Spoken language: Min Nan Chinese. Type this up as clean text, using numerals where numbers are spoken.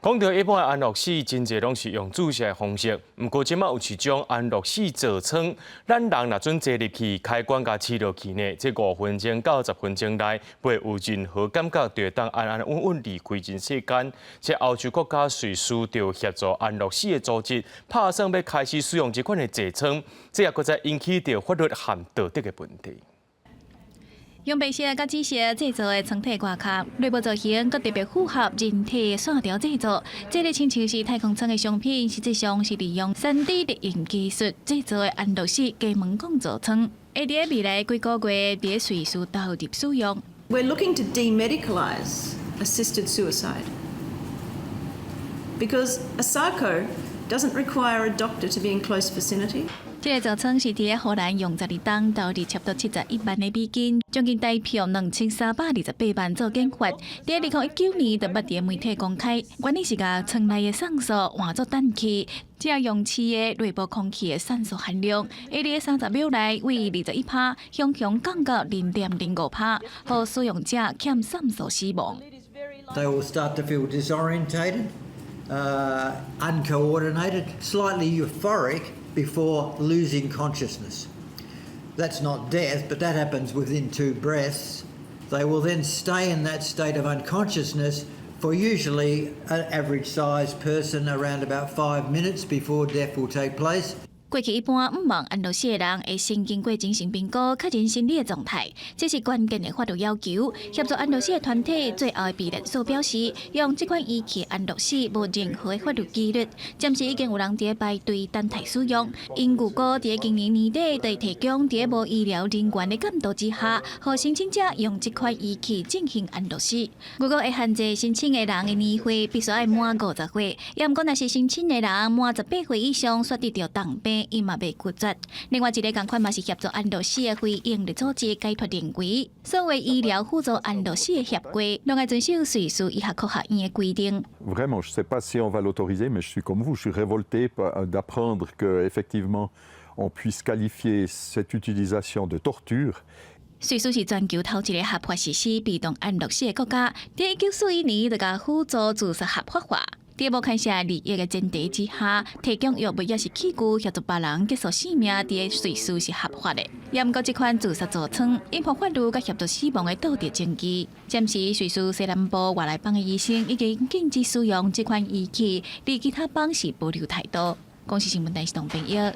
講到一般的安樂死，真濟攏是用注射的方式。毋過這馬有一種安樂死座艙，咱人若準坐入去，開關共切落去呢，這5分鐘到10分鐘內，袂有任何感覺，就會當安安穩穩離開人世間。這歐洲國家瑞士就協助安樂死的組織，拍算欲開始使用這款的座艙，這也閣再引起著法律和道德的問題。用白色佮紫色製造的艙體外殼，內部造型閣特別符合人體線條製作。這個親像是太空艙的商品，實際上是利用3D 列印技術製造的安樂死加門管座艙，會佇未來幾個月佇瑞士投入使用。 We're looking to demedicalize assisted suicide because a Sarco doesn't require a doctor to be in close vicinity. 這個座艙是佇荷蘭用12冬投入差不多71萬的美金，將近台票2328萬做研發。佇2019年就捌佇媒體公開，原理是共艙內的酸素換做氮氣，只要用飼的內部空氣的酸素含量，會佇30秒內為21趴，雄雄降到0.05趴，予使用者減酸素死亡。 They will start to feel disorientated, uncoordinated, slightly euphoric before losing consciousness. That's not death, but that happens within two breaths. They will then stay in that state of unconsciousness for usually an average sized person around about 5 minutes before death will take place. 過去一般毋望安樂死的人會先經過精神評估，確認心理的狀態，這是關鍵的法律要求。協助安樂死的團體最後的避難所表示，用這款儀器安樂死無任何的法律疑慮。暫時已經有人佇排隊等待使用。𪜶預估佇今年年底會提供佇無醫療人員的監督之下，予申請者用這款儀器進行安樂死。如果會限制申請的人的年歲必須愛滿50歲，也毋過若是申請的人滿18歲以上，煞得著重病，伊嘛袂拒絕。另外一个仝款嘛是協助安樂死的非營利組織解脫認為，所有醫療輔助安樂死的協會，攏愛遵守瑞士醫學科學院的規定。 Vraiment, je ne sais pas si on va l'autoriser, mais je suis comme vous, je suis révolté d'apprendre qu'effectivement, on puisse qualifier cette utilisation de torture. 瑞士是全球頭一个合法實施被動安樂死的國家，佇1941年就共輔助自殺合法化。佇無牽涉利益的前提之下，提供藥物抑是器具協助別人結束生命，佇瑞士是合法的。也毋過，這款自殺座艙引發法律佮協助死亡的道德爭議。暫時，瑞士西南部瓦萊邦的醫生已經禁止使用這款儀器，對其他邦是保留態度。公視新聞台是董編譯。